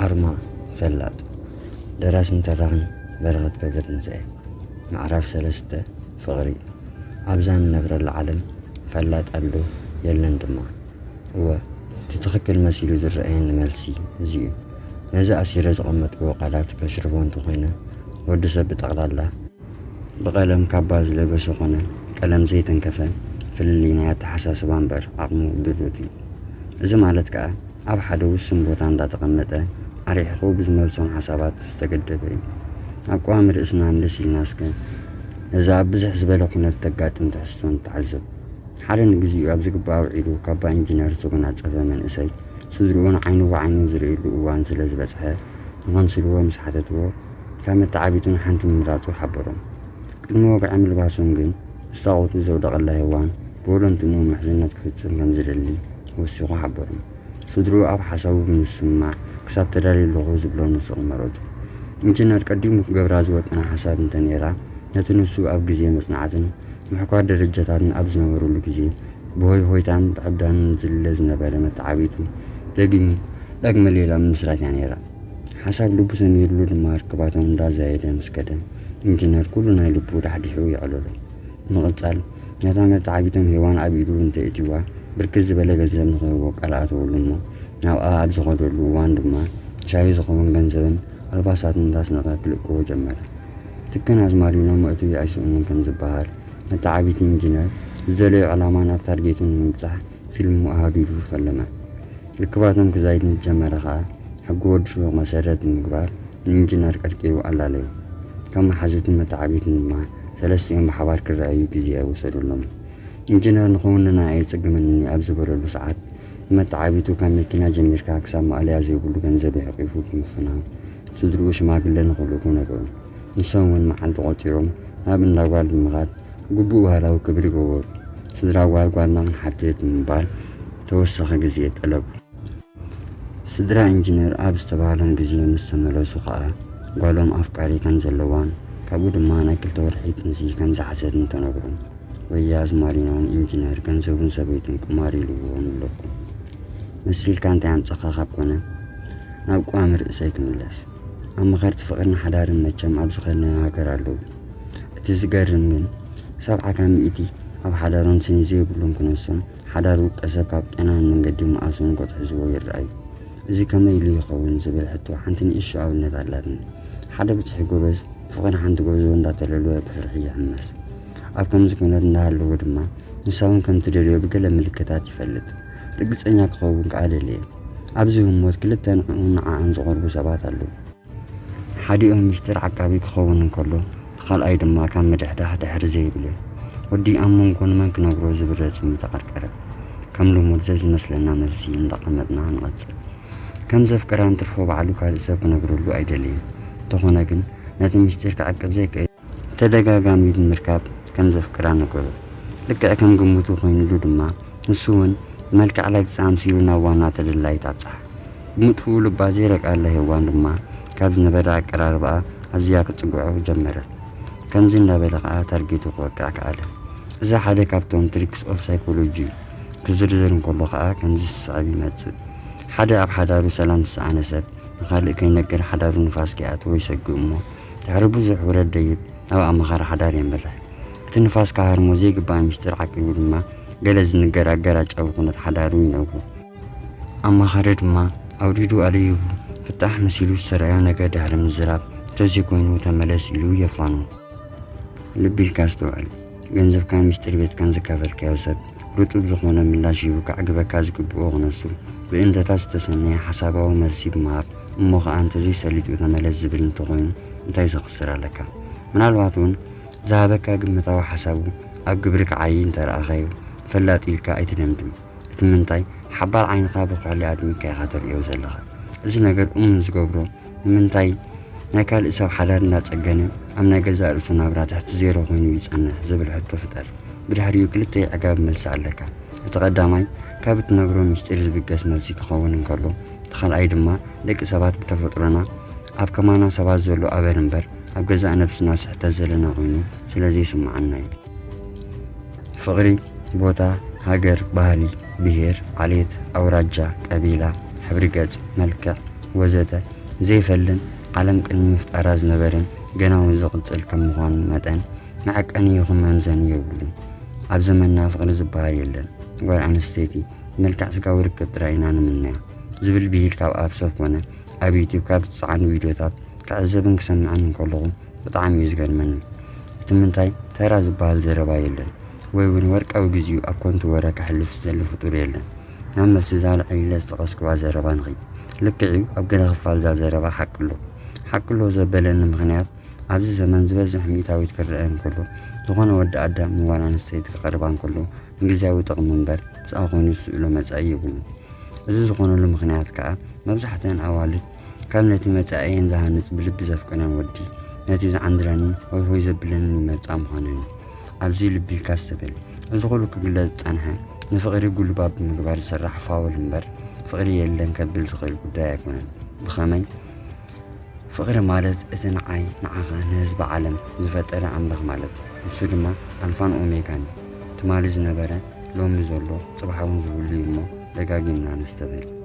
ኣርማ ፈላጥ። ደራስን ተራኽን በረኸት ገብረትንሳኤ። ምዕራፍ ሰለስተ። ፍቕሪ። ኣብዛ ንነብረላ ዓለም ፈላጥ ኣሎ የለን ድማ። እወ፣ እቲ ትኽክል መሲሉ ዝረኣየኒ መልሲ እዚ እዩ። ነዚ ኣሲረ ዘቐመጥክዎ ቃላት ከሽርፎ እንተኾይነ፣ ወዲ ሰብ ብጠቕላላ ብቐለም ካባ ዝለበሰ ኾነ ቀለም ዘይተንከፈ፣ ፍልልይ ናይ ኣተሓሳስባ እምበር ዓቕሙ ድሩት እዩ። እዚ ማለት ከኣ ኣብ ሓደ ውሱን ቦታ እንዳተቐመጠ ኣሪሕኹ ብዝመልሶም ሓሳባት ዝተገደበ እዩ። ኣብ ቅዋም ርእስና ምልስ ኢልና እስከ ነዛ ኣብ ብዝሕ ዝበለ ኩነት ተጋጥም ትሕዝቶ ንተዓዘብ። ሓደ ንግዚኡ ኣብ ዝግባእ ኣውዒሉ ካባ ኢንጂነር ዝተጎናጸፈ መንእሰይ፣ ስድርኡ ንዓይኑ ብዓይኑ ዝርእየሉ እዋን ስለ ዝበጽሐ፣ ንኸምስልዎ ምስ ሓተትዎ፣ ካብ መተዓቢቱ ንሓንቲ ምምራጹ ሓበሮም። ቅድሚ ወግዒ ምልባሶም ግን፣ ዝሳቑቲ ዘውደቐላ ሄዋን ብወለንትኡ ምሕዝነት ክፍጽም ከም ዝደሊ ወሲኹ ሓበሮም። ስድርኡ ኣብ ሓሳቡ ብምስምማዕ፣ ክሳብ ተዳልየ ኣለኹ ዝብሎ ንስቕ መረጹ። ኢንጂነር ቀዲሙ ክገብራ ዝወጠና ሓሳብ እንተ ነይራ፣ ነቲ ንሱ ኣብ ግዜ መጽናዕትን ምሕኳር ደረጃታትን ኣብ ዝነበሩሉ ግዜ፣ ብሆይ ሆይታን ብዕብዳንን ዝልለ ዝነበረ መተዓቢቱ ደጊሙ ዳግመ ሌላ ምምስራት እያ ነይራ። ሓሳብ ልቡ ሰሚሩሉ ድማ ርክባቶም እንዳዛየደ ምስ ከደ፣ ኢንጂነር ኩሉ ናይ ልቡ ዳሕዲሑ የዕለሎ። ብምቕጻል፣ ነታ መተዓቢቶም ሄዋን ኣብ ኢዱ እንተ እትዋ፣ ብርክት ዝበለ ገንዘብ ንኽህቦ ቃል ኣተወሉ እሞ፣ ናብኣ ኣብ ዝኸደሉ እዋን ድማ፣ ሻሂ ዝኸውን ገንዘብን ኣልባሳትን እንዳስነቐ ክልእክዎ ጀመረ። ትክን ኣዝማሪኖ መእትዊ ኣይስእኑን ከም ዝበሃል፣ መተዓቢቲ ኢንጂነር ዝደለዮ ዕላማ ናብ ታርጌቱ ንምብጻሕ ፊልሙ ኣሃዲዱ ፈለመ። ርክባቶም ክዛይድ ምስ ጀመረ ኸኣ፣ ሕጊ ወዲ ሹቕ መሰረት ብምግባር ንኢንጂነር ቀርቂሩ ኣላለዮ። ካብ መሓዙትን መተዓቢትን ድማ ሰለስቲኦም ብሓባር ክረኣዩ ግዜ ወሰደሎም። ኢንጂነር ንኽውንና ኣየጸግመንን እዩ ኣብ ዝበለሉ ሰዓት፣ ንመተዓቢቱ ካብ መኪና ጀሚርካ ክሳብ ማእለያ ዘይብሉ ገንዘብ የሕቂፉ ብምፍናው፣ ስድርኡ ሽማግለ ንኽልእኩ ነገሩ። ንሶም እውን መዓልቲ ቆጺሮም ናብ እንዳ ጓል ብምኻድ፣ ግቡእ ባህላዊ ክብሪ ገበሩ። ስድራ ጓል ጓልና ክንሓትት ብምባል ተወሳኺ ግዜ ጠለቡ። ስድራ ኢንጂነር ኣብ ዝተባህሎም ግዜ ምስ ተመለሱ ኸኣ፣ ጓሎም ኣፍቃሪ ከም ዘለዋን ካብኡ ድማ ናይ ክልተ ወርሒ ጥንሲ ከም ዝሓዘትን ተነግሮም። ወያ ኣዝማሪኖ ንኢንጂነር ገንዘቡን ሰበይቱን ቁማር ኢልዎ ንብለኩም። መሲልካ እንታይ ኣምጻኻ ካብ ኮነ፣ ናብ ቋሚ ርእሰይ ክምለስ። ኣማኸርቲ ፍቕርን ሓዳርን መቸም ኣብ ዝኸድናዮ ሃገር ኣለዉ። እቲ ዝገርም ግን፣ ሰብዓ ካብ ሚእቲ ኣብ ሓዳሮም ስኒ ዘይብሎም ክነሶም፣ ሓዳር ውልቀ ሰብ ካብ ጤናን መንገዲ መኣሱን ከትሕዝዎ ይረኣዩ። እዚ ከመይ ኢሉ ይኸውን ዝብል ሕቶ ሓንቲ ንእሽቶ ኣብነት ኣላትኒ። ሓደ ብጽሒ ጎበዝ ፍቕሪ ሓንቲ ጎበዝ እንዳተለልወ ብፍርሒ ይሕመስ። ኣብ ከምዚ ኩነት እንዳሃለወ ድማ ንሳ እውን ከም ትደልዮ ብገለ ምልክታት ይፈልጥ። ርግጸኛ ክኸውን ከኣ ደለየ። ኣብዚ ህሞት ክልተ ንዕኡን ንዓኣን ዝቐርቡ ሰባት ኣለዉ። ሓዲኦም ምስጢር ዓቃቢ ክኸውን እንከሎ፣ እቲ ካልኣይ ድማ ካብ ምድሕዳሕ ድሕሪ ዘይብል እዩ። ወዲ ኣብ መንጎ ንመን ክነግሮ ዝብል ረጽሚ ተቐርቀረ። ከም ልሙድ ዘዝመስለና መልሲ እንዳቐመጥና ንቐጽል። ከም ዘፍቅራ እንትርፎ ባዕሉ ካልእ ሰብ ክነግረሉ ኣይደለየን። እንተኾነ ግን ነቲ ምስጢር ክዕቅብ ዘይክእል ተደጋጋሚ ብምርካብ ከም ዘፍቅራ ነገሮ። ልክዕ ከም ግምቱ ኮይኑሉ ድማ ንሱ እውን ብመልክዕ ላግጺ ኣምሲሉ ናብ ዋና ተደላይት ኣብጽሓ። ብምጥፍኡ ልባ ዘይረግኣላ ሄዋን ድማ ካብ ዝነበረ ኣቀራርባኣ ኣዝያ ክትጽግዖ ጀመረት። ከምዚ እንዳበለ ከኣ ታርጌቱ ክወቅዕ ከኣለ። እዚ ሓደ ካብቶም ትሪክስ ኦፍ ሳይኮሎጂ እዩ። ክዝርዝር እንከሎ ከኣ ከምዚ ዝስዕብ ይመጽእ። ሓደ ኣብ ሓዳሩ ሰላም ዝሰኣነ ሰብ ንኻልእ ከይነግር ሓዳሩ ንፋስ ከይኣትዎ ይሰግእ እሞ ድሕሪ ብዙሕ ውረድ ደይብ ናብ ኣማኻሪ ሓዳር የምርሕ። እቲ ንፋስ ክሃርሞ ዘይግባእ ሚስጥር ዓቂቡ ድማ ገለ ዝንገር ኣገራጫዊ ኩነት ሓዳሩ ይነግሮ። ኣማኻሪ ድማ ኣውሪዱ ኣለይቡ ፍታሕ መሲሉ ዝተረኣዮ ነገር ድሕሪ ምዝራብ፣ እንተዘይኮይኑ ተመለስ ኢሉ የፋኑ። ልቢ ኢልካ ኣስተውዕል። ገንዘብካን ሚስጥር ቤትካን ዘካፈልካዮ ሰብ ርጡብ ዝኾነ ምላሽ ሂቡ ከዕግበካ ዝግብኦ ክነሱ፣ ብእንተታት ዝተሰነየ ሓሳባዊ መልሲ ብምሃብ፣ እሞ ኸኣ እንተዘይሰሊጡ ተመለስ ዝብል እንተኾይኑ እንታይ ዘኽስር ኣለካ? ምናልባት እውን ዝሃበካ ግምታዊ ሓሳቡ ኣብ ግብሪ ክዓዪ እንተረኣኻዮ፣ ፈላጥ ኢልካ ኣይትደምድም። እቲ ምንታይ ሓባል ዓይንኻ ብኹሕሊ ኣድሚካ ኢኻ ተርእዮ ዘለኻ። እዚ ነገር እሙን ዝገብሮ ንምንታይ ናይ ካልእ ሰብ ሓዳር እንዳጸገነ ኣብ ናይ ገዛእ ርእሱ ናብራ ትሕቲ ዜሮ ኮይኑ ይጸንሕ ዝብል ሕቶ ፍጠር። ብድሕሪኡ ክልተ ኣዕጋቢ መልሲ ኣለካ። እቲ ቀዳማይ ካብ እትነግሮ ምስጢር ዝብገስ መልሲ ክኸውን እንከሎ፣ እቲ ካልኣይ ድማ ደቂ ሰባት ብተፈጥሮና ኣብ ከማና ሰባት ዘሎ ኣበር እምበር ኣብ ገዛእ ነብስና ስሕተት ዘለና ኮይኑ ስለ ዘይስምዓና እዩ። ፍቕሪ፣ ቦታ፣ ሃገር፣ ባህሊ፣ ብሄር፣ ዓሌት፣ ኣውራጃ፣ ቀቢላ፣ ሕብሪ ገጽ፣ መልክዕ ወዘተ ዘይፈልን ዓለም ቅድሚ ምፍጣራ ዝነበርን ገና እውን ዝቕጽል ከም ምዃኑ መጠን መዐቀኒ ይኹን መምዘኒ የብሉን። ኣብ ዘመንና ፍቕሪ ዝበሃል የለን። ጓል ኣንስተይቲ ብመልክዕ ስጋዊ ርክብ ጥራይ ኢና ንምነያ ዝብል ብሂል ካብ ኣብ ሰብ ኮነ ኣብ ዩቱብ ካብ ዝጸዓኑ ቪድዮታት ክዕዘብን ክሰምዕን እንከለኹ ብጣዕሚ እዩ ዝገርመኒ። እቲ ምንታይ ተራ ዝበሃል ዘረባ የለን ወይ እውን ወርቃዊ ግዜኡ ኣብ ከንቱ ወረ ከሕልፍ ዝደሊ ፍጡር የለን። ናብ መልሲ እዛ ልዕል ኢለ ዝጠቐስክዋ ዘረባ ንኺድ። ልክዕ እዩ ኣብ ገለ ክፋል እዛ ዘረባ ሓቂ ኣሎ። ሓቂ ኣሎ ዘበለኒ ምኽንያት ኣብዚ ዘመን ዝበዝሕ ሚእታዊት ክረአ እንከሎ ዝኾነ ወዲ ኣዳም ንጓል ኣንስተይቲ ክቐርባ እንከሎ ንግዝያዊ ጥቕሚ እምበር ምስኣ ኮይኑ ዝስእሎ መጻኢ የብሉን። እዚ ዝኾነሉ ምኽንያት ከኣ መብዛሕትአን ኣዋልድ ካብ ነቲ መጻኢየን ዝሃንጽ ብልቢ ዘፍቅረን ወዲ ነቲ ዝዓንድረንን ሆይ ሆይ ዘብለንን ይመርጻ ምዃነን እዩ። ኣብዚ ልቢ ኢልካ ኣስተብህል። እዚ ኩሉ ክግለጽ ዝጸንሐ ንፍቕሪ ጉልባብ ብምግባር ዝስራሕ ፋውል እምበር ፍቕሪ የለን ከብል ዝኽእል ጉዳይ ኣይኮነን። ብኸመይ? ፍቕሪ ማለት እቲ ንዓይ ንዓኻ ንህዝቢ ዓለም ዝፈጠረ ኣምላኽ ማለት ንሱ ድማ ኣልፋን ኦሜጋን እዩ። ትማሊ ዝነበረ ሎሚ ዘሎ ጽባሕ እውን ዝህሉ እዩ እሞ ደጋጊምና ነስተብህል።